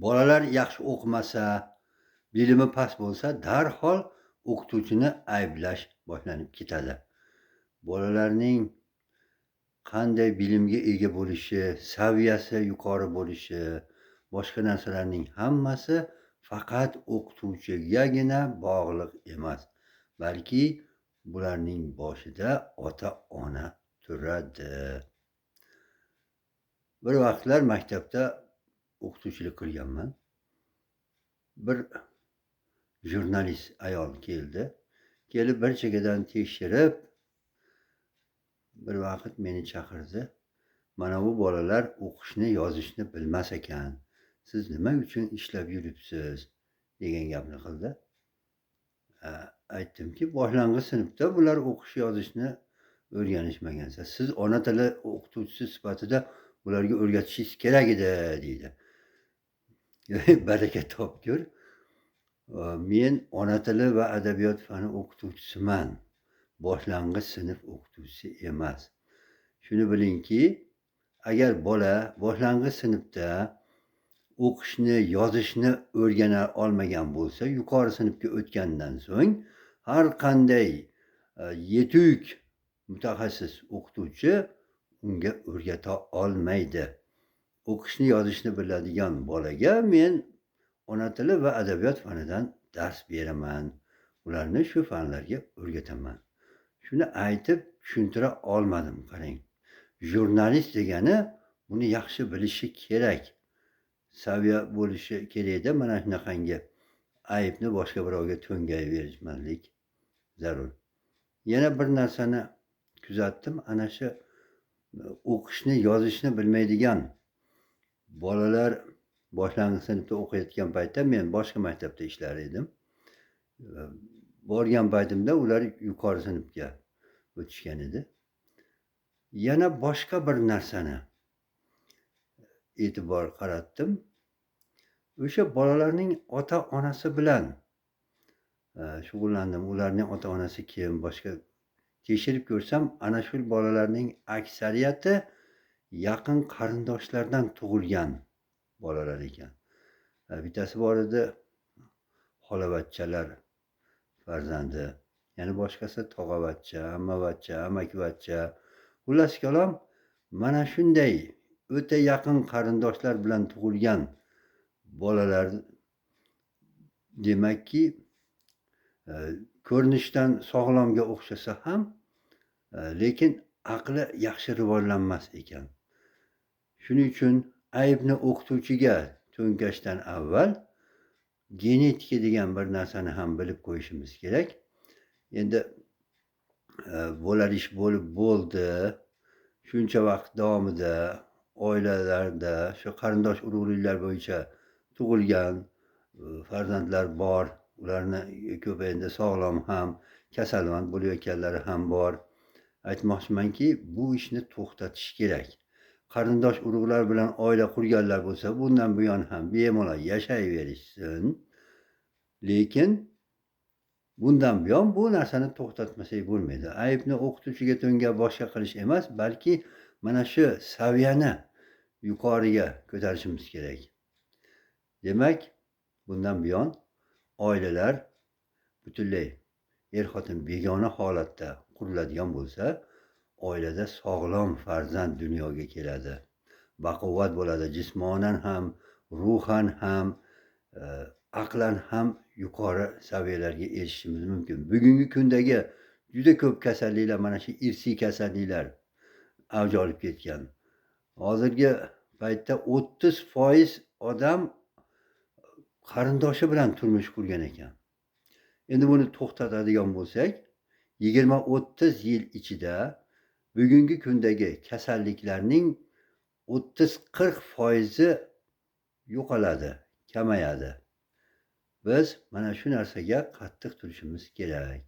Bolalar yaxshi o'qimasa, bilimi past bo'lsa, darhol o'qituvchini ayblash boshlanib ketadi. Bolalarning qanday bilimga ega bo'lishi, saviyasi yuqori bo'lishi, boshqa narsalarning hammasi faqat o'qituvchigagina bog'liq emas, balki bularning boshida ota-ona turadi. Bir vaqtlar maktabda o'qituvchilik qilganman. Bir jurnalist ayol keldi. Kelib bir chekkadan tekshirib, bir vaqt meni chaqirdi. Mana bu bolalar o'qishni, yozishni bilmas ekan. Siz nima uchun ishlab yuribsiz, degan gapni qildi. Aytdimki, boshlang'ich sinfda bular o'qish yozishni o'rganishmagan. Siz ona tili o'qituvchisi sifatida bularga o'rgatishingiz kerak edi, deydi. Baraka topgur. Men ona tili va adabiyot fani o'qituvchisiman. Boshlang'ich sinf o'qituvchisi emas. Shuni bilingki, agar bola boshlang'ich sinfda o'qishni, yozishni o'rgana olmagan bo'lsa, yuqori sinfga o'tgandan so'ng har qanday yetuk mutaxassis o'qituvchi unga o'rgata olmaydi. O'qishni, yozishni biladigan bolaga men ona tili va adabiyot fanidan dars beraman. Ularni shu fanlarga o'rgataman. Shuni aytib tushuntira olmadim, qarang. Jurnalist degani buni yaxshi bilishi kerak. Saviya bo'lishi kerakda, mana shunaqangi aybni boshqa birovga to'ngayvermaslik zarur. Yana bir narsani kuzatdim, ana shu o'qishni, yozishni bilmaydigan bolalar boshlang'ich sinfda o'qiyotgan paytda men boshqa maktabda ishlar edim. Borgan paytimda ular yuqori sinfga o'tishgan edi. Yana boshqa bir narsani e'tibor qaratdim. O'sha bolalarning ota-onasi bilan shug'ullandim. Ularning ota-onasi kim, boshqa tekshirib ko'rsam, ana shu bolalarning aksariyati yaqin qarindoshlardan tug'ilgan bolalar ekan. Bittasi bor edi, xolavachchalar farzandi, yana boshqasi tog'avachcha, ammavachcha, amakivachcha. Xullas kalom, mana shunday o'ta yaqin qarindoshlar bilan tug'ilgan bolalar, demakki, ko'rinishdan sog'lomga o'xshasa ham, lekin aqli yaxshi rivojlanmas ekan. Shuning uchun aybni o'qituvchiga to'nkashdan avval genetika degan bir narsani ham bilib qo'yishimiz kerak. Endi bo'lar ish bo'lib bo'ldi. Shuncha vaqt davomida oilalarda shu qarindosh urug'liklar bo'yicha tug'ilgan farzandlar bor. Ularni ko'pi endi sog'lom ham, kasalmand bo'layotganlari ham bor. Aytmoqchimanki, bu ishni to'xtatish kerak. Qarindosh urug'lar bilan oila qurganlar bo'lsa, bundan buyon ham bemalol yashayverishsin. Lekin bundan buyon bu narsani to'xtatmasak bo'lmaydi. Aybni o'qituvchiga to'ngab boshqa qilish emas, balki mana shu saviyani yuqoriga ko'tarishimiz kerak. Demak, bundan buyon oilalar butunlay er-xotin begona holatda quriladigan bo'lsa, oilada sog'lom farzand dunyoga keladi. Baquvvat bo'ladi, jismonan ham, ruhan ham, aqlan ham yuqori saviyalarga erishishimiz mumkin. Bugungi kundagi juda ko'p kasalliklar, mana shu irsiy kasalliklar avj olib ketgan. Hozirgi paytda 30% odam qarindoshi bilan turmush qurgan ekan. Endi buni to'xtatadigan bo'lsak, 20-30 yil ichida bugungi kundagi kasalliklarning 30-40% yo'qoladi, kamayadi. Biz mana shu narsaga qattiq turishimiz kerak.